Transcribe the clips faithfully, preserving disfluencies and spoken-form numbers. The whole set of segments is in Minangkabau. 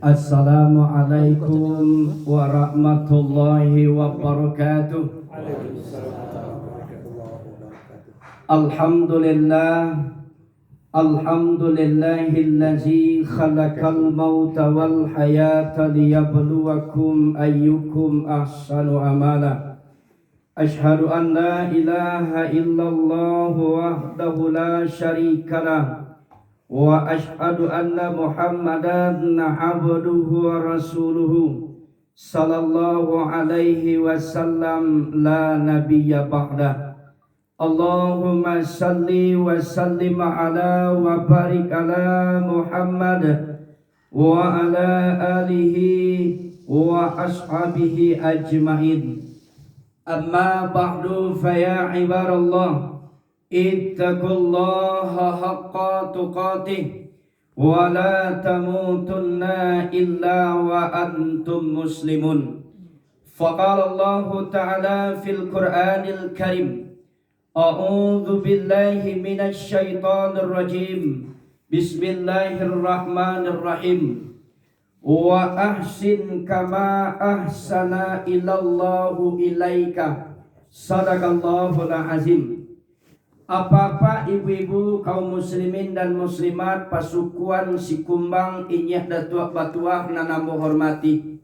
Assalamualaikum warahmatullahi wabarakatuh. Alhamdulillah. Alhamdulillahillazi khalaqal mauta wal hayata liyabluwakum ayyukum ahsanu amala. Asyhadu an la ilaha illallah wahdahu la syarikalah, wa asyhadu anna Muhammadan abduhu wa rasuluhu, sallallahu alaihi wasallam, la nabiyya ba'dah. Allahumma salli wa sallim ala wa barik ala Muhammad wa ala alihi wa ashabihi ajmain. Amma ba'du, fa ya ibadallah, ittaqullaha haqqa tuqatih, wa la tamutunna illa wa antum muslimun. Faqala Allahu ta'ala fil Qur'anil Karim, a'udzu billahi minasy syaithanir rajim. Bismillahirrahmanirrahim. Wa ahsin kama ahsana ilallahu ilaika. Sadaqallahul azim. Apak-apak, ibu-ibu, kaum muslimin dan muslimat, pasukuan Sikumbang, inyiak datuak batuah nan ambo hormati.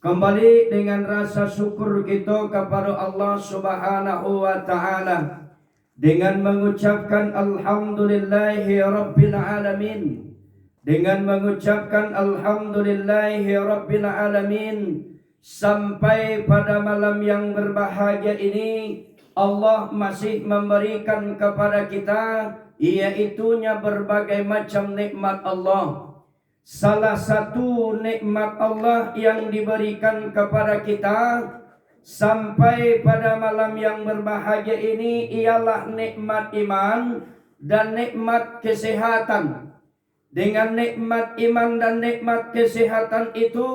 Kambali dengan rasa syukur kito kapado Allah Subhanahu wa Ta'ala, dengan mangucapkan alhamdulillahi rabbil alamin, dengan mangucapkan alhamdulillahi rabbil alamin, sampai pada malam yang berbahagia ini, Allah masih memberikan kepada kita, yaitu nya berbagai macam nikmat Allah. Salah satu nikmat Allah yang diberikan kepada kita sampai pada malam yang berbahagia ini ialah nikmat iman dan nikmat kesehatan. Dengan nikmat iman dan nikmat kesehatan itu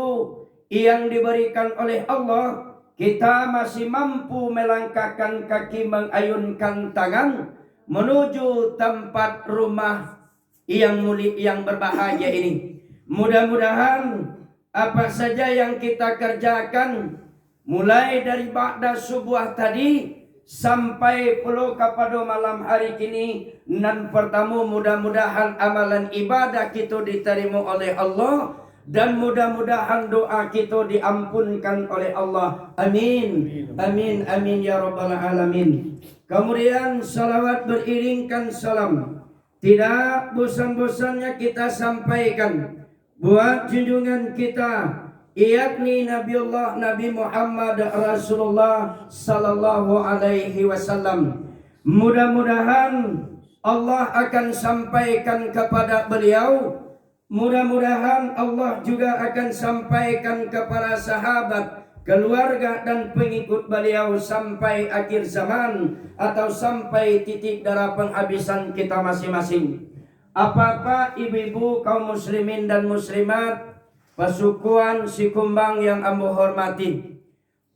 yang diberikan oleh Allah, kita masih mampu melangkahkan kaki, mengayunkan tangan menuju tempat rumah yang mulia, yang berbahagia ini. Mudah-mudahan apa saja yang kita kerjakan, mulai dari ba'da subuah tadi sampai pulo kapado malam hari kini, nan pertamo, mudah-mudahan amalan ibadah kito ditarimo oleh Allah, dan mudah-mudahan doa kito diampunkan oleh Allah. Amin. Amin, amin, ya rabbal alamin. Kemudian, salawat beriringkan salam tidak bosan-bosannya kita sampaikan buat junjungan kita, yakni Nabiullah Nabi Muhammad Rasulullah sallallahu alaihi wasallam. Mudah-mudahan Allah akan sampaikan kepada beliau, mudah-mudahan Allah juga akan sampaikan kepada sahabat, keluarga, dan pengikut beliau sampai akhir zaman atau sampai titik darah penghabisan kita masing-masing. Apak-apak, ibu-ibu, kaum muslimin dan muslimat, pasukuan Sikumbang yang ambo hormati.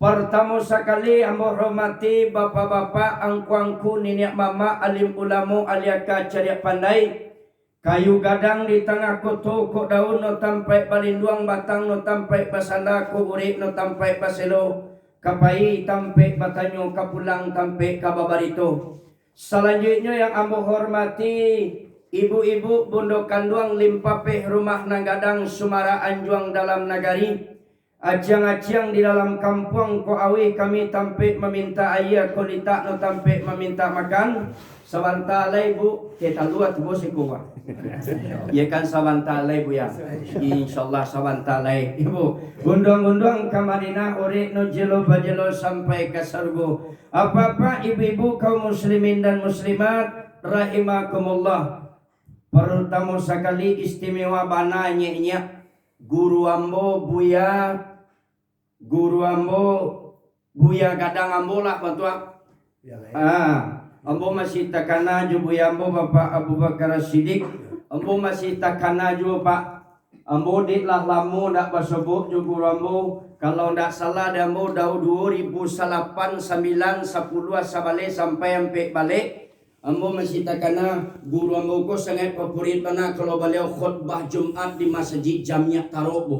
Partamo sakali, ambo hormati bapak-bapak, angku-angku, niniak mamak, alim ulamo, ahli aka cadiak pandai, kayu gadang di tangah koto, kok daun no tampaik balinduang, batang no tampaik basanda, kok urek no tampaik baselo, ka pai tampaik batanyo, ka pulang tampaik ka babarito. Salanjuiknyo yang ambo hormati, ibu-ibu, bundo kanduang, limpapeh rumah nan gadang, sumara anjuang dalam nagari, aciang-aciang di dalam kampuang, kok aweh kami tampaik mamintak aia, kok litak no tampaik mamintak makan. Sabanta lai, Bu, kita luar tu, Bu, siko, Pak. Ya kan, sabanta lai, Bu, ya. Insyaallah sabanta lai, Ibu. Gunduang-gunduang ka Madinah, urek no jelo bajelo sampai ka sarugo. Apak-apak, ibu-ibu, kaum muslimin dan muslimat, rahimakumullah. Partamo sakali, istimewa bana, nyiak-nyiak, guru ambo, Buya, guru ambo, Buya gadang ambo lah, Pak Tuan. Ah, ambo masih takana jo Buya ambo, Bapak Abu Bakar Siddiq. Ambo masih takana juo, Pak. Ambo dek lah lamo ndak basobok jo guru ambo. Kalau ndak salah di ambo, dau duo ribu salapan, sambilan, sapuluah, sabaleh sampai ampek baleh. Ambo masih takana, guru ambo ko sangaik favorit bana kalau baliau khotbah Jumaat di Masajik Jamiah Tarok, Bu.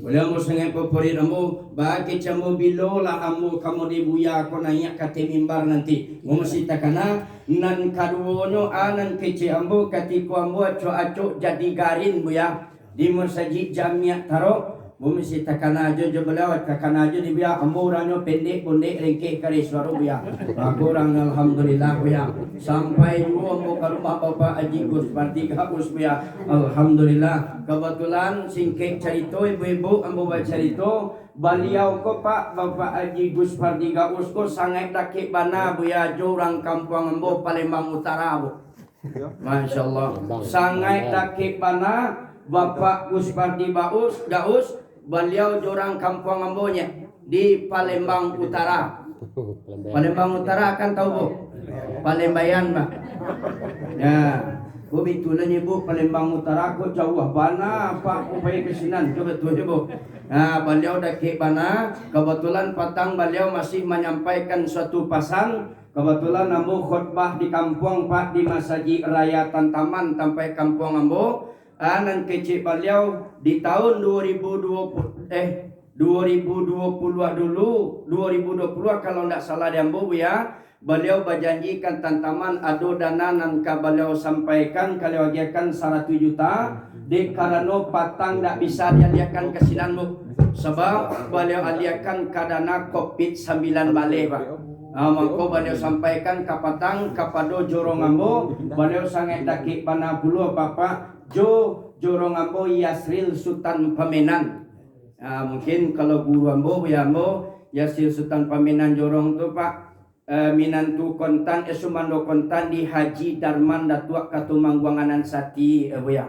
Baliau ambo sangaik favorit ambo, bakeh ambo bilo lah ambo ka mode buya ko naiak ka ateh mimbar nanti. Ambo masih takana, nan kaduonyo, a, nan kecek ambo katiko ambo acok-acok jadi garin, Buya. Di Masajik Jamiah Tarok, ambo masih takana jo, jo baliau, takana jo di Buya, ambo urangnyo pendek, bondek, rengkeh, kareh suaro, Buya. Mako urang, alhamdulillah, Buya. Sampai juo ambo ka rumah Bapak Haji Gus Pardi Gaus, Buya. Alhamdulillah. Kabatulan, singkek carito, ibu-ibu, ambo bacarito, baliau ko, Pak, Bapak Haji Gus Pardi Gaus ko sangaik dakek bana, Buya, jo urang kampuang ambo, Palembang Utara, Bu. Masya Allah. Sangaik dakek bana Bapak Gus Pardi Baus, Gaus, baliau jo urang kampuang ambo nyo di Palembang Utara. Palembang Utara kan tahu, Bu? Palembayan, Pak. Ya. Bu, bitulah nyebut Palembang Utara ko jauah bana, Pak, ko pai ka sinan. Coba tu, Bu. Nah, baliau dakek bana, kebetulan patang baliau masih manyampaikan suatu pasan. Kabatulan ambo khotbah di kampuang, Pak, di Masajik Raya Tantaman, tampek kampuang ambo. Ah, nan kecek baliau di tahun dua ribu dua puluh, eh, dua ribu dua puluh dulu, dua ribu dua puluh kalau ndak salah di ambo, Buya, baliau bajanjikan Tantaman ado dana nan ka baliau sampaikan, ka baliau agiahkan saratuih juta, dek karano patang ndak bisa dialiahkan ka sinan, Bu. Sabab baliau aliahkan ka dana covid sambilan baleh, Pak. Ah, mako baliau sampaikan kapatang kapado jorong ambo, baliau sangaik dakek bana pulo, Bapak, jo jorong ambo Yasril Sutan Pamenan. Ah, mungkin kalau guru ambo, buya ambo, Yasril Sutan Pamenan jorong tu, Pak, eh, minantu kontan, eh, sumando kontan di Haji Darman Datuak Katumangguangan Sati, eh, Buya.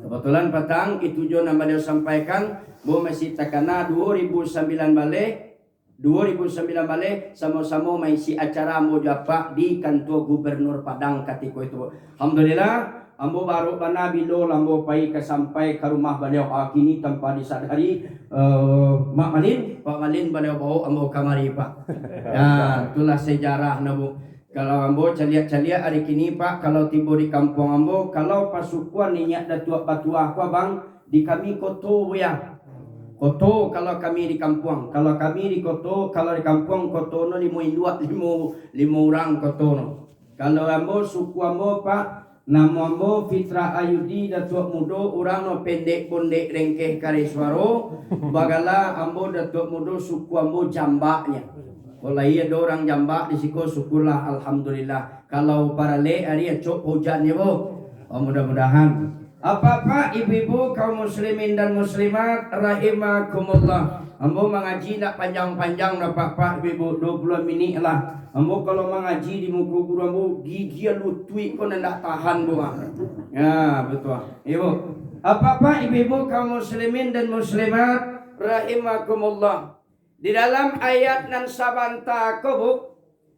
Kebetulan patang, itu jo nan baliau sampaikan, ambo masih takana dua ribu sambilan baleh, dua ribu sambilan baleh, samo-samo maisi acara ambo jo Apak di kantua Gubernur Padang katiko itu. Alhamdulillah, ambo baru bana bilo lah ambo pai ka sampai ka rumah baliau. Ah, kini tanpa disadari, eh, Mak Malin, Pak Malin baliau bawa ambo kamari, Pak. Ya, itulah sejarah nah, Bu. Kalau ambo caliak-caliak ari kini, Pak, kalau tibo di kampuang ambo, kalau pasukuan niniak Datuak Batuah ko, Abang, di kami koto, Buya. Koto kalau kami di kampuang. Kalau kami di koto, kalau di kampuang, koto no limo induak, limo, limo urang koto no. Kalau ambo, suku ambo, Pak, namo ambo Fitrah Ayudi, Datuak Mudo, urang no pendek bondek, rengkeh kareh suaro, bagala ambo Datuak Mudo, suku ambo Jambaknyo. Kalau lai ado urang Jambak di siko, syukurlah, alhamdulillah. Kalau baralek ari acok hujan nyo, Bu. Oh, mudah-mudahan. Apak-apak, ibu-ibu, kaum muslimin dan muslimat, rahimakumullah. Ambo mangaji ndak panjang-panjang doh, apak-apak, ibu-ibu, dua puluh minik lah. Ambo kalau mangaji di muko guru ambo, gigi lutuik ko nan ndak tahan, Bu, ah. Ya, betul. Ibu. Apak-apak, ibu-ibu, kaum muslimin dan muslimat, rahimakumullah. Di dalam ayat nan sabanta ko, Bu,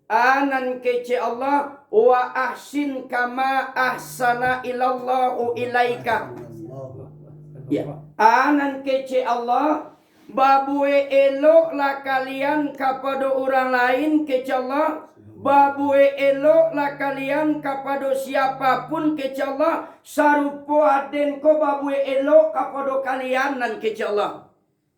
a, nan kecek Allah, "Wa ahsin kama ahsana ilallahu ilaika." Ya. A, nan kecek Allah, babuek eloklah kalian kapado urang lain, kecek Allah. Babuek eloklah kalian kapado siapapun, kecek Allah, sarupo aden ko babuek elok kapado kalian, nan kecek Allah.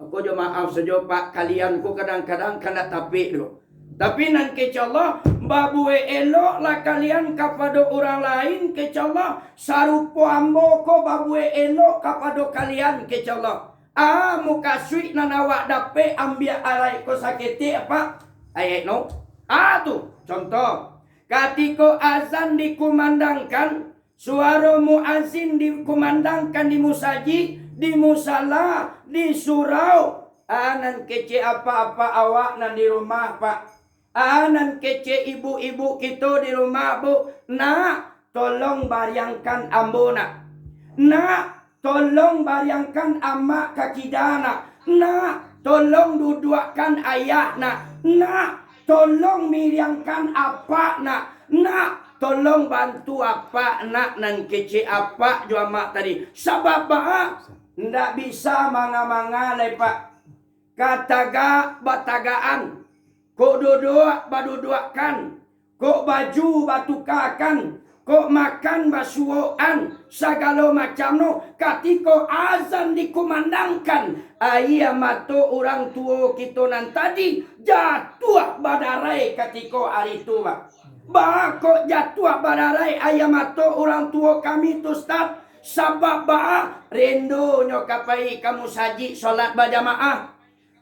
Ako jo maaf sajo, Pak, kalian ko kadang-kadang ka ndak tapek doh. Tapi nan kecek Allah, babuek eloklah kalian kapado urang lain, kecek Allah, sarupo ambo ko babuek elok kapado kalian, kecek Allah. A, mukasuik nan awak dapek ambiak araik ko saketek, Pak? Ayat no. A tu, contoh. Katiko azan dikumandangkan, suaro muazin dikumandangkan di musajik, di musala, di surau. A, nan kecek apak-apak awak nan di rumah, Pak. A, nan kecek ibu-ibu kito di rumah, Bu. Nak, tolong bariangkan ambo, Nak. Nak, tolong bariangkan amak ka kida, Nak. Nak, tolong duduakkan ayah, Nak. Nak, tolong miriangkan apak, Nak. Nak, tolong bantu apak, Nak, nan kecek apak jo amak tadi. Sabab baa? Ndak bisa manga-manga lai, Pak. Ka tagak batagakan, kok duduak baduduakkan, kok baju batukakan, kok makan basuokan, sagalo macam no, katiko azan dikumandangkan, aia mato urang tuo kito nan tadi jatuah badarai katiko ari tu, Pak. Baa kok jatuah badarai aia mato urang tuo kami tu, Ustaz? Sabab baa? Rindunyo ka pai ka musajik solat bajamaah.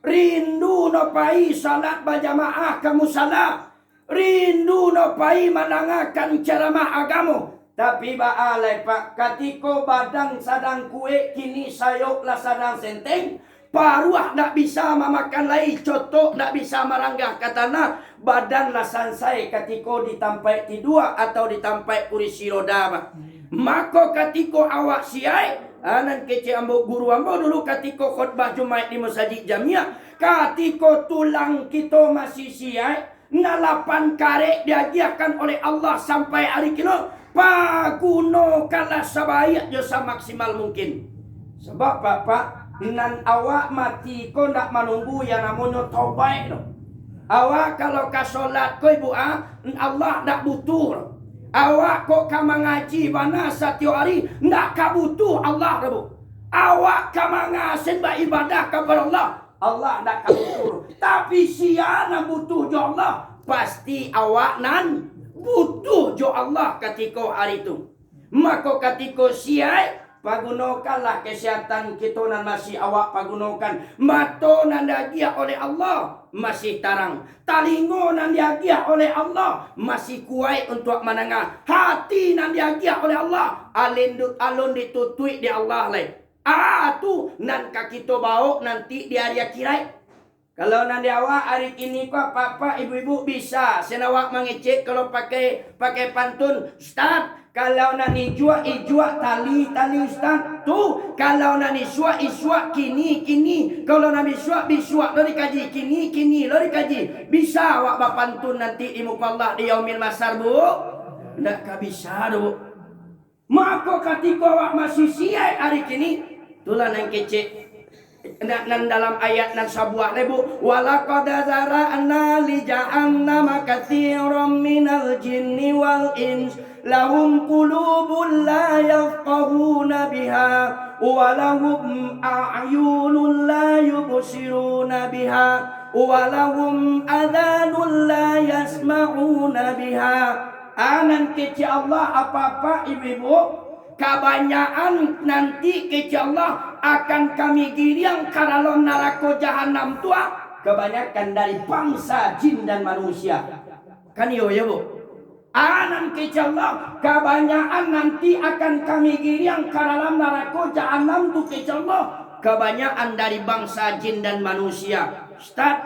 Rindu no pai salat bajamaah ka musala. Rindu no pai mandangakan caramah agamo. Tapi baa lai, Pak, katiko badan sadang kuek, kini sayok lah sadang senteng, paruah ndak bisa mamakan lai, cotok ndak bisa maranggah ka tanah, badan lah sansai katiko di tampaik tidua atau di tampaik kurisi roda, Pak. Mako, katiko awak siaik, ah, nan kecek ambo, guru ambo dulu katiko khotbah Jumaik di Masajik Jamiah, katiko tulang kito masih siaik, nan lapan karek diagiahkan oleh Allah sampai ari kino, pagunokanlah sabaiak jo samaksimal mungkin. Sabab, Bapak, nan awak mati ko ndak manunggu yang namonyo tobaik doh. Awak kalau ka solat ko, Ibu, ah, Allah ndak butuh doh. Awak kok ka mangaji bana satiok ari, ndak ka butuh Allah doh, Bu. Awak ka mangasin baibadah kapado Allah, Allah ndak ka butuh. Tapi sia nan butuh jo Allah, pasti awak nan butuh jo Allah katiko ari tu. Mako, katiko siaik, pagunokanlah kesehatan kito nan masih awak pagunokan. Mato nan diagiah oleh Allah masih tarang. Talingo nan diagiah oleh Allah masih kuaik untuak mandanga. Hati nan diagiah oleh Allah, alun du-, alun ditutuik dek Allah lai. Ah, tu nan ka kito baok nanti di ari akhirat. Kalau nan di awak ari kini ko, apak-apak, ibu-ibu, bisa sen awak mangecek kalau pakai, pakai pantun, "Ustaz, kalau nan ijuak, ijuak, tali, tali, Ustaz. Tu, kalau nan isuak, isuak, kini, kini. Kalau nan bisuak, bisuak, lo dikaji, kini, kini, lo dikaji." Bisa awak bapantun nanti di muko Allah di Yaumil Mahsyar, Bu? Ndak ka bisa doh, Bu. Mako, katiko awak masih siaik ari kini, tulah nan kecek, nan, nan dalam ayat nan sabuah lai, Bu, "Walaqad zara'na li jahannama katsiran minal jinni wal ins, lahum qulubun la yafqahuna biha, wa lahum a'yunun la yubsiruna biha, wa lahum adhanun la yasma'una biha." Ah, nan kecek Allah, apak-apak, ibu-ibu, kabanyakan nanti kecek Allah akan Kami giriang ka dalam narako Jahanam tu, ah, kabanyakan dari bangsa jin dan manusia. Kan iyo, ya, Bu? Ah, nan kecek Allah, kabanyakan nanti akan Kami giriang ka dalam narako Jahanam tu, kecek Allah, kabanyakan dari bangsa jin dan manusia. Ustaz,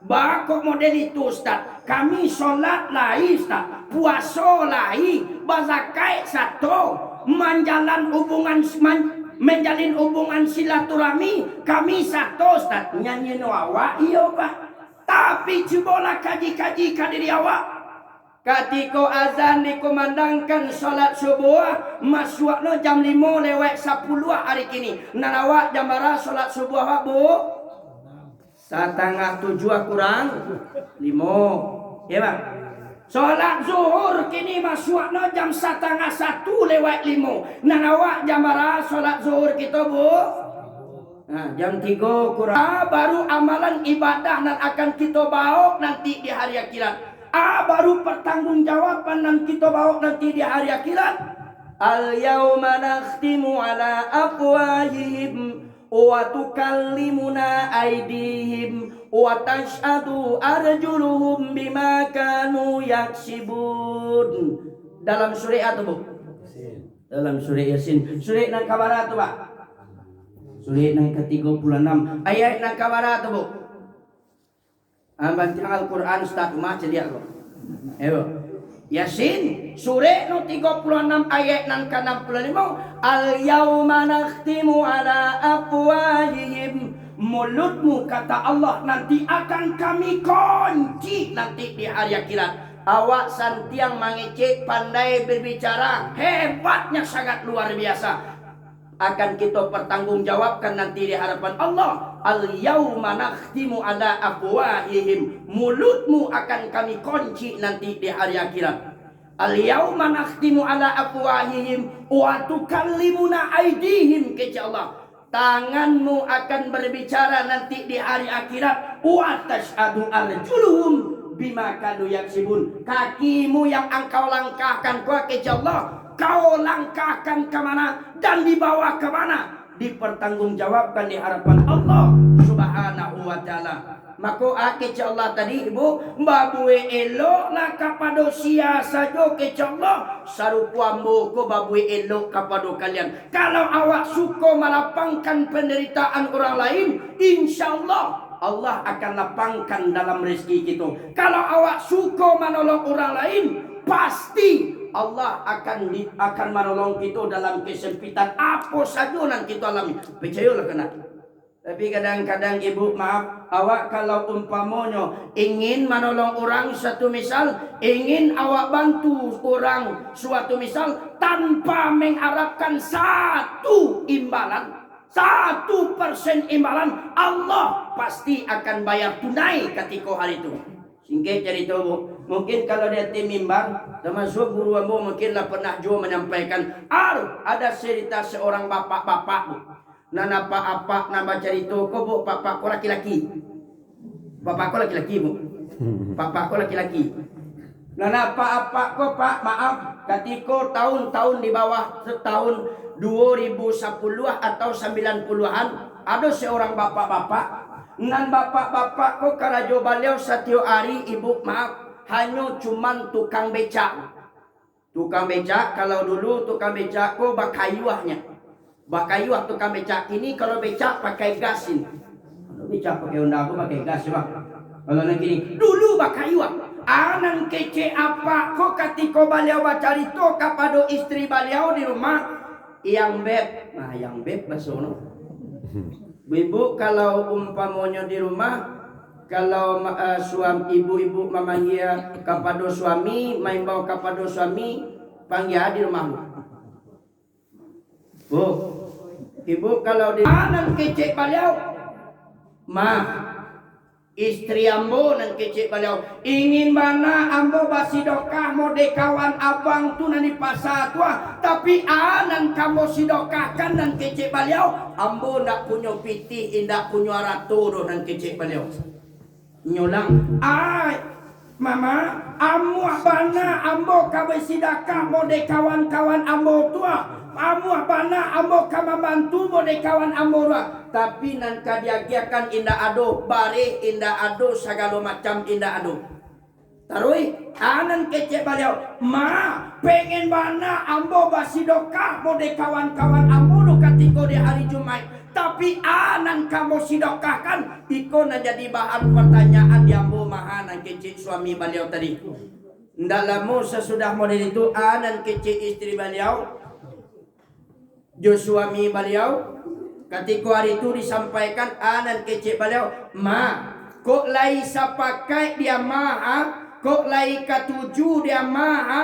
baa kok model itu, Ustaz? Kami solat lai, Ustaz, puaso lai, bazakaik sato, manjalan hubungan, man-, manjalin hubungan silaturahmi, kami sato, Ustaz. Nyanyi no awak, iyo, Pak. Tapi cubolah kaji-kaji ka diri awak. Katiko azan dikumandangkan solat subuah, masuak no jam limo lewat sapuluah ari kini. Nan awak jam bara solat subuah awak, Bu? Satangah tujuah kurang limo. Ya, Bang? Solat zuhur kini masuak no jam satangah satu lewat limo. Nan awak jam bara solat zuhur kito, Bu? Nah, jam tigo kurang. Ah, baru amalan ibadah nan akan kito baok nanti di hari akhirat. Ah, baru pertanggungjawaban nan kito baok nanti di hari akhirat. Al-yauma nakhtimu ala afwahihim wa tukallimuna aidihim wa tashhadu arjuluhum bima kanu yaksibun. Dalam surah apa tu, Bu? Dalam surah Yasin. Surah nan kabara tu, Pak? Surah nan katigo puluah anam. Ayat nan kabara tu, Bu? Ah, bantiang Al-Quran, Ustaz, rumah caliak ko. Ayo. Yasin, surah no tigo puluah anam ayat nan ka anam puluah limo. "Al-yauma nakhtimu ala afwahihim." Mulutmu, kata Allah, nanti akan Kami kunci nanti di hari akhirat. Awak santiang mangecek, pandai berbicara, hebatnya sangat luar biasa. akan kito pertanggungjawabkan nanti di hadapan Allah. "Al-yauma nakhtimu ala afwahihim." Mulutmu akan Kami konci nanti di hari akhirat. "Al-yauma nakhtimu ala afwahihim wa tukallimuna aidihim," kecek Allah. Tanganmu akan berbicara nanti di hari akhirat. "Wa tasyhadu arjuluhum bima kanu yaksibun." Kakimu yang angkau langkahkan ko, kecek Allah, kau langkahkan ka mana dan dibawa ka mana, dipertanggungjawabkan di hadapan Allah Subhanahu wa Ta'ala. Mako, a, kecek Allah tadi, Ibu, babuek eloklah kapado sia sajo, kecek Allah, sarupo ambo ko babuek elok kapado kalian. Kalau awak suko malapangkan pandaritaan urang lain, insya Allah, Allah akan lapangkan dalam rezeki kito. Kalau awak suko manolong urang lain, pasti Allah akan di-, akan manolong kito dalam kesempitan apo sajo nan kito alami. Picayolah kena. Tapi kadang-kadang, Ibu, maaf, awak kalau umpamonyo ingin manolong urang, satu misal, ingin awak bantu urang, suatu misal, tanpa mengharapkan satu imbalan, satu persen imbalan, Allah pasti akan bayar tunai katiko hari tu. Singkek carito, Bu. Mungkin kalau di ateh mimbar, tamasuak guru ambo mungkin lah pernah juo manyampaikan, ar-, ada cerita seorang bapak-bapak, Bu. Nan apak-apak nan bacarito ko, Bu, bapak ko laki-laki. Bapak ko laki-laki, Bu. Bapak ko laki-laki. Nan apak-apak ko, Pak, maaf, katiko tahun-tahun di bawah tahun dua ribu sapuluh atau sambilan puluhan, ado seorang bapak-bapak. Nan bapak-bapak ko karajo baliau satiok ari, Ibu, maaf, hanyo cuman tukang becak. Tukang becak, kalau dulu tukang becak ko bakayuahnyo. Bakayuah tukang becak. Kini kalau becak pakai gas ini. Kalau becak pakai Honda ko pakai gas, Bang. Kalau nan kini, dulu bakayuah. A, nan kecek apak ko katiko baliau bacarito kapado istri baliau di rumah, "Yang beb." Nah, yang beb baso no. Ibu, kalau umpamonyo di rumah, kalau ma-, eh, suam-, ibu-ibu mamanggia kapado suami, maimbau kapado suami, panggia di rumah, Bu. Bu, Ibu, kalau di, a, nan kecek baliau, "Ma, istri ambo," nan kecek baliau, "ingin bana ambo basidokah mode kawan abang tu nan di pasa tu, ah. Tapi, a, nan ka ambo sidokahkan," nan kecek baliau, "ambo ndak punyo pitih, indak punyo arato doh," nan kecek baliau. Nyo ulang, "Ai, Mama, amuah bana ambo ka basidakah mode kawan-kawan ambo tu, ah. Amuah bana ambo ka mambantu mode kawan ambo tu, ah. Tapi nan ka diagiahkan indak ado, bareh indak ado, sagalo macam indak ado." Taruih, a, nan kecek baliau, "Ma, pengen bana ambo basidokah mode kawan-kawan ambo tu katiko di hari Jumaik. Tapi, a, nan ka ambo sidokahkan," iko nan jadi bahan partanyaan di ambo, Ma, a, nan kecek suami baliau tadi. Ndak lamo sasudah model itu, a, nan kecek istri baliau jo suami baliau, katiko hari tu disampaikan, a, nan kecek baliau, "Ma, kok lai sapakaik di ama, a? Kok lai katuju di ama, a?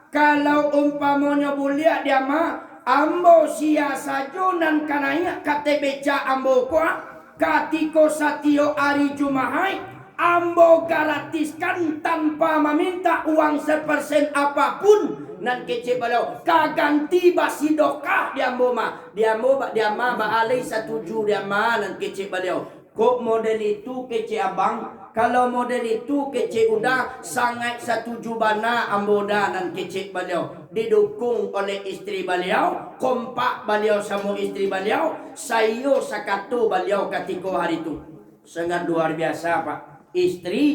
Kalau umpamonyo buliah di ama, ambo sia sajo nan ka naiak ka ateh becak ambo ko, a? Katiko satiok ari Jumahaik, ambo gratiskan tanpa mamintak uang sepersen apapun," nan kecek baliau, "ka ganti basidokah di ambo, Ma. Di ambo ba-, di ama baalai satuju di ama," nan kecek baliau. "Kok model itu," kecek abang, "kalau model itu," kecek Uda, "sangaik satuju bana ambo, Da," nan kecek baliau. Didukung oleh istri baliau, kompak baliau samo istri baliau, saiyo sakato baliau katiko hari tu. Sangat luar biasa, Pak. Istri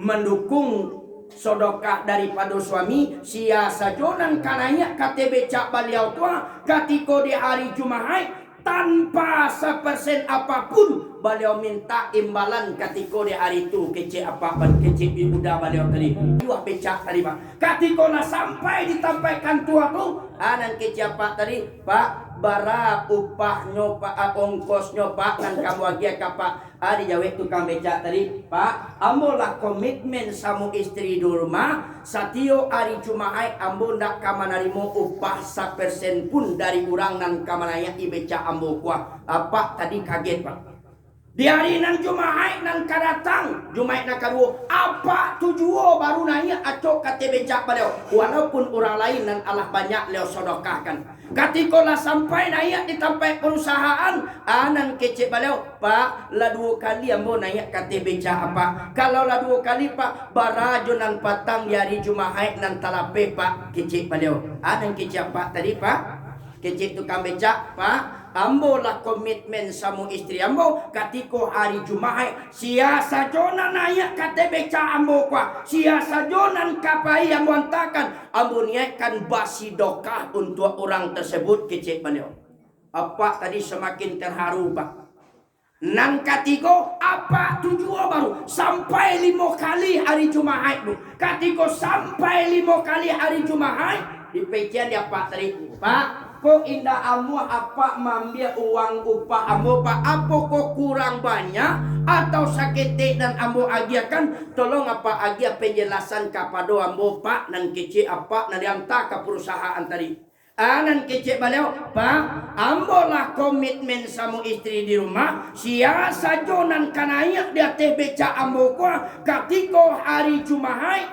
mandukung sodokah daripado suami, sia sajo nan ka naiak ka ateh becak baliau tu, a, katiko di hari Jumahaik, tanpa sapersen apapun baliau mintak imbalan katiko di hari tu, kecek apak ba-, kecek ibunda baliau tadi. Buah becak tadi, Pak. Katiko lah sampai di tampek kantua tu, a, nan kecek apak tadi, "Pak, Bara upahnyo, Pak, ah, ongkosnyo, Pak, nan ka ambo agiah ka Pak? Ah, dijawek tukang becak tadi, "Pak, ambo lah komitmen samo istri di rumah, satiok ari Jumaik ambo ndak ka manarimo upah sapersen pun dari urang nan ka manaiak-i becak ambo ko." Apak tadi kaget, Pak. Di ari nan Jumaik nan ka datang, Jumaik nan kaduo, apak tu juo baru naiak acok ka ateh becak baliau, walaupun urang lain nan alah banyak baliau sodokahkan. Katiko lah sampai naiak di tampaik parusahaan, ah, nan kecek baliau, "Pak, lah duo kali ambo naiak ka ateh becak apak. Kalau lah duo kali, Pak, bara jo nan patang di ari Jumaik nan talapeh, Pak?" kecek baliau. Ah, nan kecek apak tadi, Pak? Kecek tukang becak, "Pak, ambo lah komitmen samo istri ambo, katiko hari Jumaik, sia sajo nan naiak ka ateh becak ambo ko, sia sajo nan ka pai ambo antakan, ambo niaikkan basidokah untuak urang tersebut," kecek baliau. Apak tadi samakin terharu, Pak. Nan katigo, apak tu juo baru sampai limo kali hari Jumaik tu. Katiko sampai limo kali hari Jumaik, dipecian di apak tadi, "Pak, kok indak amuah apak maambiak uang upah ambo, Pak? Apokoh kurang banyak atau saketek nan ambo agiahkan? Tolong apak agiah penjelasan kapado ambo, Pak," nan kecek apak nan dianta ka parusahaan tadi. Ah, nan kecek baliau, "Pak, ambo lah komitmen samo istri di rumah, sia sajo nan ka naiak di ateh becak ambo ko, katiko hari Jumaik,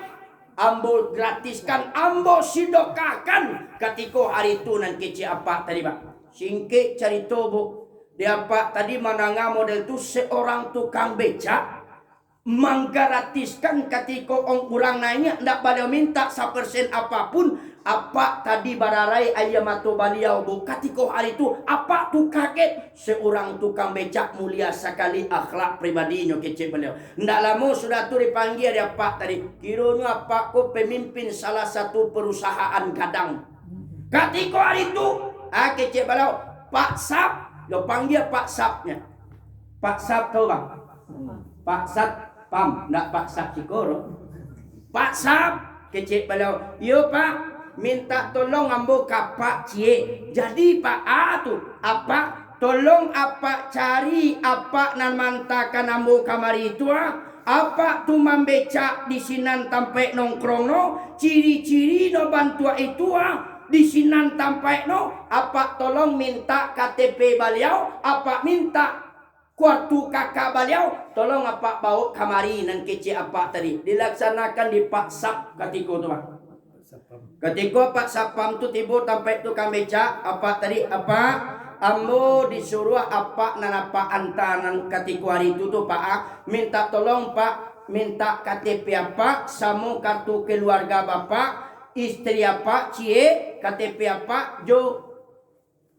ambo gratiskan, ambo sidokahkan katiko hari tu," nan kecek apak tadi, Pak. Singkek carito, Bu, di apak tadi mandanga model tu, seorang tukang becak manggratiskan katiko ong-, urang naiak, ndak baliau mintak sapersen apapun, apak tadi bararai aia mato baliau, Bu. Katiko hari tu, apak tu kaget. Seorang tukang becak mulia sakali akhlak pribadinyo, kecek baliau. Ndak lamo sudah tu dipanggia di apak tadi. Kironyo apak ko pemimpin salah satu perusahaan gadang. Katiko hari tu, ah, kecek baliau, "Pak Sap," yo panggia Pak Sapnyo. Pak Sap tahu, Bang? Pak Satpam, ndak Pak Sap Sikoro. "Pak Sap," kecek baliau, "Iyo, Pak, mintak tolong ambo ka Pak Ciek." "Jadi, Pak, a tu, Apak, tolong Apak cari Apak nan maantakan ambo kamari tu, ah. Apak tu mambecak di sinan tampaik nongkrong no, ciri-ciri no bantuak itu, ah, di sinan tampaik no, Apak tolong mintak K T P baliau, Apak mintak kartu K K baliau, tolong Apak bawok kamari," nan kecek apak tadi. Dilaksanakan di Pak Sap katiko tu, Pak. Katiko Pak Satpam tu tibo tampaik tukang becak, apak tadi, "Apak, ambo disuruah apak nan apak anta nan katiko hari tu tu, Pak, ah, mintak tolong, Pak, mintak K T P apak, samo kartu keluarga bapak, istri apak, ciek, K T P apak, jo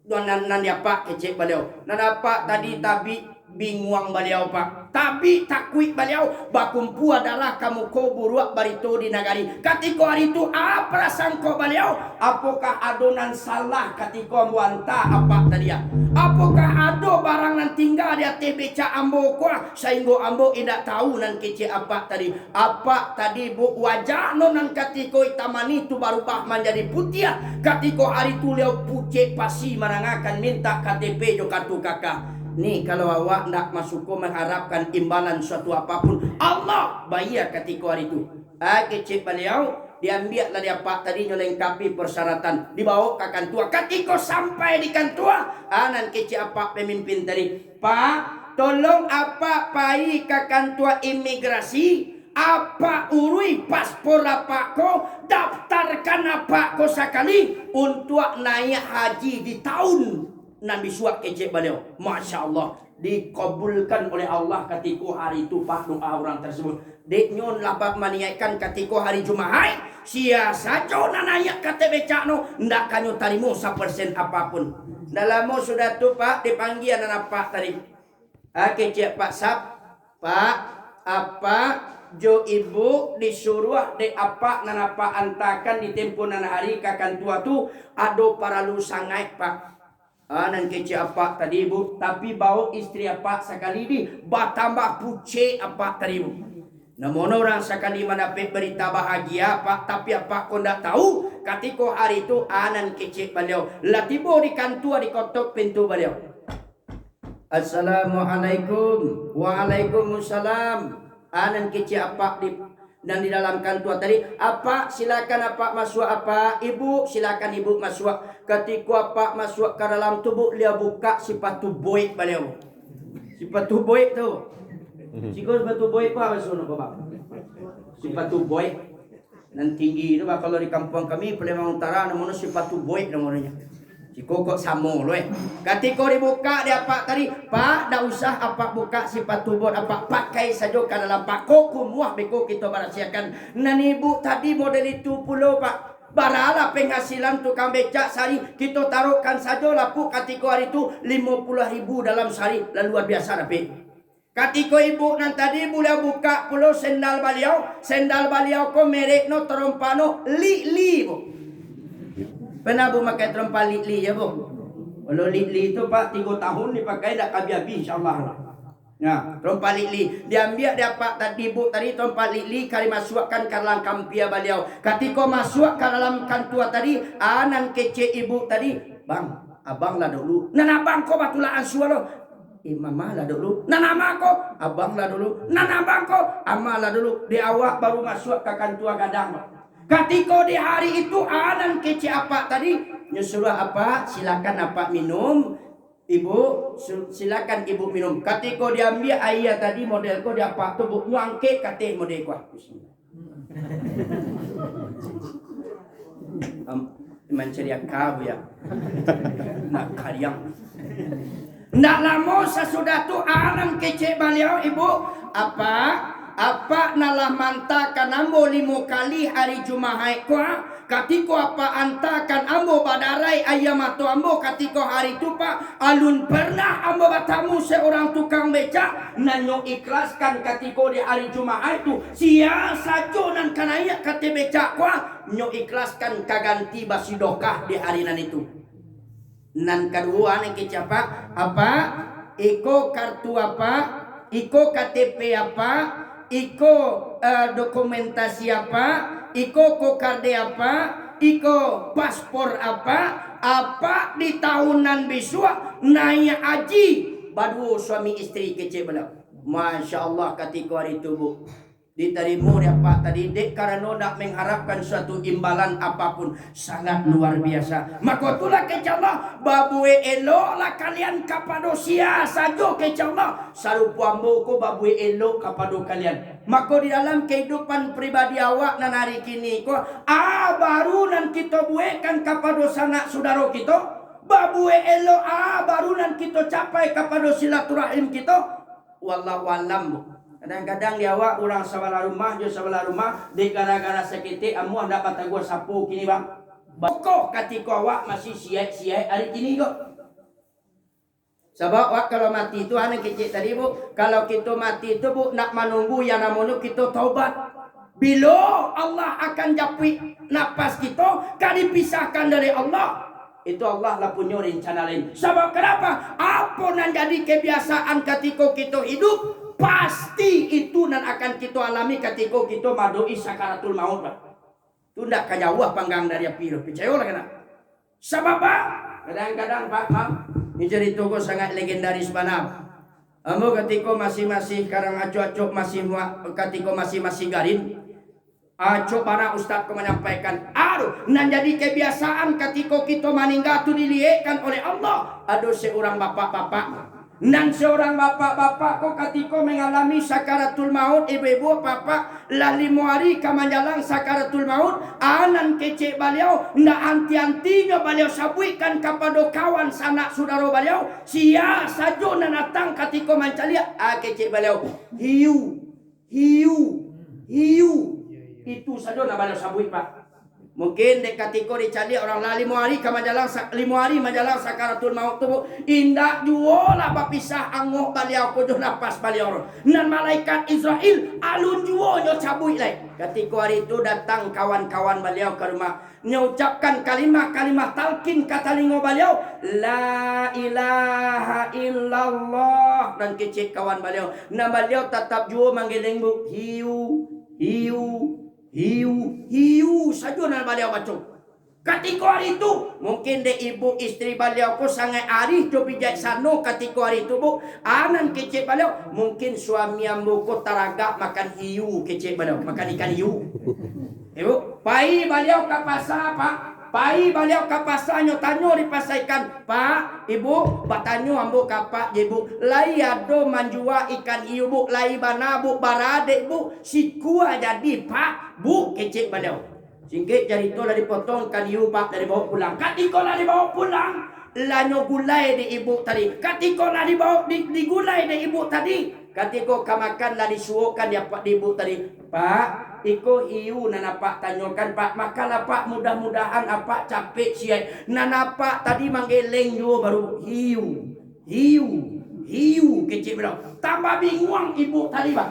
nan, nan, nan di apak," kecek baliau. Nan apak tadi tabik binguang baliau, Pak. Tabik takuik baliau, bakumpua darah ka muko buruak barito di nagari. Katiko hari tu, a prasangko baliau, apokah ado nan salah katiko ambo anta apak tadi, ah? Apokah ado barang nan tingga di ateh becak ambo ko, ah, sainggo ambo indak tahu nan kecek apak tadi? Apak tadi, Bu, wajah no nan katiko itam manih tu barubah manjadi putiah. Katiko hari tu liau pucek pasi manangakan mintak K T P jo kartu K K. Ni, kalau awak ndak masuko mengharapkan imbalan suatu apapun, Allah bayia katiko hari tu. Ah, kecek baliau, diambiaklah di apak tadi nyo lengkapi persyaratan, dibawok ka kantua. Katiko sampai di kantua, ah, nan kecek apak pemimpin tadi, "Pak, tolong apak pai ka kantua imigrasi, apak urui paspor apak ko, daftarkan apak ko sakali untuak naiak haji di taun nan bisuak," kecek baliau. Masya Allah, dikabulkan oleh Allah katiko hari tu, Pak, doa urang tersebut. Dek nyo lah ba-, maniaikkan katiko hari Jumahaik, sia sajo nan naiak ka ateh becak no, ndak ka nyo tarimo sapersen apapun. Ndak lamo sudah tu, Pak, dipanggia nan apak tadi. Ah, kecek Pak Sap, "Pak, apak jo ibu disuruah dek apak nan apak antakan di tempo nan hari ka kantua tu, ado paralu sangaik, Pak." Ah, nan kecek apak tadi, Bu, tapi bawok istri apak sakali, di batambah pucek apak tadi, Bu. Namono urang sakali mandapek barita bahagia, Pak, tapi apak ko ndak tahu, katiko hari tu, a nan kecek baliau, lah tibo di kantua, dikotok pintu baliau. "Assalamualaikum." "Waalaikumsalam." A nan kecek apak di, nan di dalam kantua tadi, "Apak, silakan apak masuak, apak. Ibu, silakan ibu masuak." Katiko apak masuak ka dalam tu, Bu, liau bukak sipatu boik baliau. Sipatu boik tu. Siko sipatu boik, apo maksudnyo ko, Bang? Sipatu boik. Nan tinggi tu, Bang, kalau di kampuang kami, Palembang Utara, namonyo sipatu boik namonyo. Siko kok samo lo, eh. Katiko dibukak dek apak tadi, "Pak, ndak usah apak bukak sipatu boik apak, pakai sajo ka dalam, Pak. Ko kumuah beko kito barasiahkan." Nan ibu tadi model itu pulo, Pak. Baralah penghasilan tukang becak sahari, kito taruhkan sajo lah, Puk, katiko hari tu, limo puluah ribu dalam sahari, lah luar biasa dapek. Katiko ibu nan tadi, baliau bukak pulo sendal baliau, sendal baliau ko mereknyo, tarompaknyo Lik Li, Bu. Pernah, Bu, makai tarompa Lik Li, yo, Bu? Kalau Lik Li tu, Pak, tigo tahun dipakai, ndak ka abih-abih, insyaallah. Nah, tarompa Lik Li. Diambiak dek apak tadi, Bu, tadi tarompa Lik Li, ka dimasuakkan ka dalam kampia baliau. Katiko masuak ka dalam kantua tadi, a nan kecek ibu tadi, "Bang, abang lah dulu." "Nan abang ko batulah ansua lo." "Eh, mama lah dulu." "Nan ama ko?" "Abang lah dulu." "Nan abang ko?" "Ama lah dulu." Dek awak baru masuak ka kantua gadang, Pak. Katiko di hari itu, a nan kecek apak tadi, nyo suruah apak, "Silakan apak minum. Ibu, su-, silakan ibu minum." Katiko diambiak aia tadi model ko di apak tu, Bu, nyo angkek ka ateh model ko. Bismillah. Am, mancari aka, Bu, ya. Nak kariang. Ndak lamo sasudah tu, a nan kecek baliau, "Ibu, apak, apak nan lah maantakan ambo limo kali hari Jumahaik ko, a. Katiko apak antakan ambo badarai aia mato ambo katiko hari tu, Pak, alun pernah ambo batamu seorang tukang becak nan nyo ikhlaskan katiko di hari Jumahaik tu, sia sajo nan ka naiak ka ateh becak ko, a, nyo ikhlaskan ka ganti basidokah di hari nan itu." Nan kaduo, a nan kecek apak, "Apak, iko kartu apak, iko K T P apak, iko, eh, dokumentasi apak, iko kokarde apak, iko paspor apak, apak di tahun nan bisuak naiak haji baduo suami isteri," kecek baliau. Masya Allah, katiko hari tu, Bu, ditarimo dek apak tadi, dek karano ndak mengharapkan suatu imbalan apapun, sangat luar biasa. Mako itulah kecek Allah, babuek eloklah kalian kapado sia sajo, kecek Allah, sarupo ambo ko babuek elok kapado kalian. Mako di dalam kehidupan pribadi awak nan hari kini ko, a baru nan kito buekkan kapado sanak sudaro kito, babuek elok a baru nan kito capai kapado silaturahim kito. Wallahu alam, Bu. Kadang-kadang di awak urang sabalah rumah jo sabalah rumah, dek gara-gara saketek amuah ndak bataguah sapo kini, Bang. Kokoh katiko awak masih siaik-siaik ari kini ko. Sabab awak kalau mati tu, a nan kecek tadi, Bu, kalau kito mati tu, Bu, ndak manunggu yang namonyo kito taubat. Bilo Allah akan japuik napas kito, ka dipisahkan dari Allah, itu Allah lah punyo rencana lain. Sabab kenapa? Apo nan jadi kebiasaan katiko kito hidup, pasti itu nan akan kito alami katiko kito maadok-i sakaratul maut, Pak. Tu ndak ka jauah panggang dari api tu, picayolah ka ndak? Sabab, Pak, kadang-kadang, Pak, maaf, ni carito ko sangat legendaris bana. Ambo katiko masih-masih karang acok-acok, masih mua-, katiko masih-masih garin, acok bana ustad ko manyampaikan, aduh, nan jadi kebiasaan katiko kito maningga tu diliekkan oleh Allah, ado seurang bapak-bapak. Nan seorang bapak-bapak ko katiko mangalami sakaratul maut, ibu-ibu, bapak, lah limo ari ka manjalang sakaratul maut, a nan kecek baliau, ndak anti-antinyo baliau sabuikkan kapado kawan sanak sudaro baliau, sia sajo nan datang katiko mancaliak, a kecek baliau, "Hiu, hiu, hiu." Itu sajo nan baliau sabuik, Pak. Mungkin dek katiko dicaliak urang lah limo ari ka manjalang sa-, limo ari manjalang sakaratul maut tu, Bu, indak juo lah bapisah angok baliau ko jo napas baliau. Nan malaikat Israel alun juo nyo cabuik lai. Katiko ari tu datang kawan-kawan baliau ka rumah. Nyo ucapkan kalimah-kalimah talkin ka talingo baliau, "La ilaha illallah," nan kecek kawan baliau. Nan baliau tatap juo manggeleng, Bu, "Hiu, hiu, hiu, hiu," sajo nan baliau baco. Katiko ari tu, mungkin dek ibu istri baliau ko sangaik arih jo bijaksano katiko ari tu, Bu. Ah, nan kecek baliau, "Mungkin suami ambo ko taragak makan hiu," kecek baliau, makan ikan hiu. Ibu, pai baliau ka pasa, Pak. Pai baliau ka pasa, nyo tanyo di pasa ikan, "Pak, Ibu, batanyo ambo ka Apak je, Bu. Lai ado manjua ikan hiu, Bu. Lai bana, Bu, bara dek, Bu. Sikua jadi, Pak, Bu," kecek baliau. Singkek carito lah dipotong, ikan hiu, Pak, lah dibaok pulang. Katiko lah dibaok pulang, lah nyo gulai dek ibu tadi. Katiko lah dibaok, di-, digulai dek ibu tadi, katiko ka makan lah disuokkan di apak di ibu tadi. "Pak, iko hiu nan Apak tanyokan, Pak. Makanlah, Pak, mudah-mudahan Apak capek siaik." Nan apak tadi manggeleng juo baru, "Hiu, hiu, hiu," kecek baliau. Tambah binguang ibu tadi, Pak.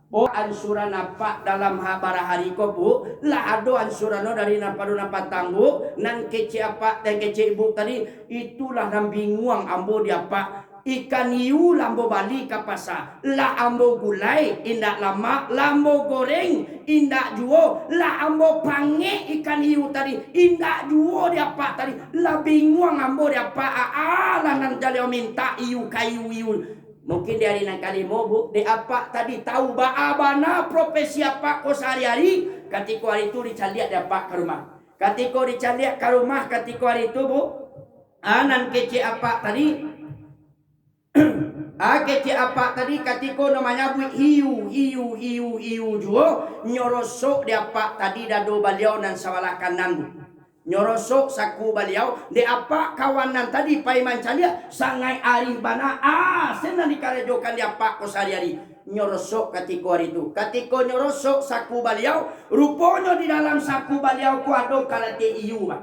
Oh, ansuran apak dalam ha-, bara hari ko, Bu, lah ado ansuran no dari nan pado nan patang, Bu, nan kecek apak, nan kecek ibu tadi, itulah nan binguang ambo di apak. Ikan hiu lah ambo bali ka pasa, lah ambo gulai, indak lamak, lah ambo goreng, indak juo, lah ambo pangek ikan hiu tadi, indak juo di apak tadi, lah binguang ambo di apak, aa, lah nan jaleh mintak hiu ka hiu-hiu. Mungkin di hari nan kalimo, Bu, dek apak tadi tahu baa bana profesi apak ko sahari-hari, katiko hari tu dicaliak dek apak ka rumah. Katiko dicaliak ka rumah katiko hari tu, Bu, a, nan kecek apak tadi, a, kecek apak tadi katiko nyo manyabuik hiu, hiu, hiu, hiu juo, nyo rosok dek apak tadi dado baliau nan sabalah kanan, Bu. Nyo rosok saku baliau, dek apak kawan nan tadi pai mancaliak, sangaik arih bana, a, sen nan dikarajokan dek apak ko sahari-hari. Nyo rosok katiko hari tu. Katiko nyo rosok saku baliau, ruponyo di dalam saku baliau ko ado karate hiu, Pak.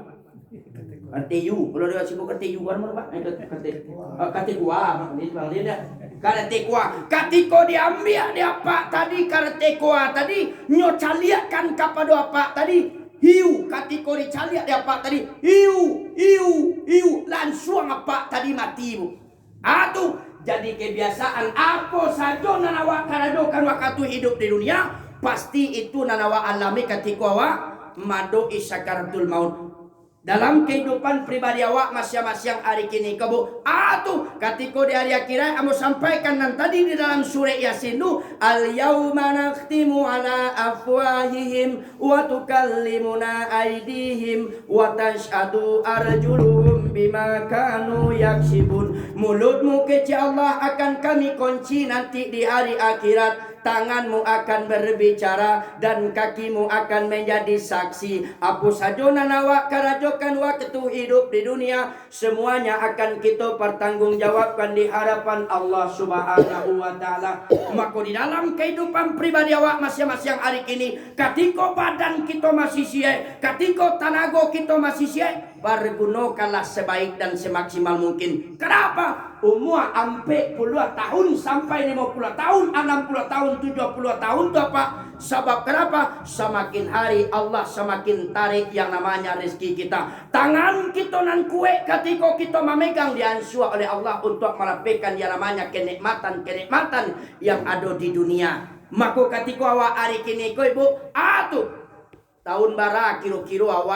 Karate hiu, kalau dia sibuk karate hiu, kan, Pak? Eh, karate, ah, karate kuah, Pak. Ini, Bang, dia dah. Karate kuah. Katiko diambiak dek apak tadi, karate kuah tadi, nyo caliakkan kapado apak tadi, hiu, katiko dicaliak dek apak tadi, hiu, hiu, hiu, lansuang apak tadi mati, Bu. A tu, jadi kebiasaan, apo sajo nan awak karajokan wakatu hidup di dunia, pasti itu nan awak alami katiko awak maadok-i sakaratul maut. Dalam kehidupan pribadi awak masiang-masiang ari kini ko, Bu. A tu, katiko di ari akhirat, ambo sampaikan nan tadi di dalam surek Yasin tu, "Al-yauma nakhtimu ala afwahihim, wa tukallimuna aidihim, wa tashhadu arjuluhum bima kanu yaksibun." Mulutmu kecek Allah akan Kami kunci nanti di ari akhirat. Tanganmu akan berbicara dan kakimu akan menjadi saksi. Apo sajo nan awak karajokan wakatu hidup di dunia, semuanya akan kito pertanggungjawabkan di hadapan Allah Subhanahu wa Ta'ala. Mako, di dalam kehidupan pribadi awak masiang-masiang ari kini, katiko badan kito masih siek, katiko tanago kito masih siek, pargunokanlah sebaik dan semaksimal mungkin. Kenapa? Umua ampek puluah tahun sampai limo puluah tahun, anam puluah tahun, tujuah puluah tahun tu, Pak. Sabab kenapa? Samakin hari Allah samakin tarik yang namanya rezeki kita. Tangan kito nan kuek katiko kito mamegang diansuah oleh Allah untuk marapekan yang namanya kenikmatan-kenikmatan yang ado di dunia. Mako, katiko awak ari kini ko, Ibu, a tu, tahun bara kiro-kiro awak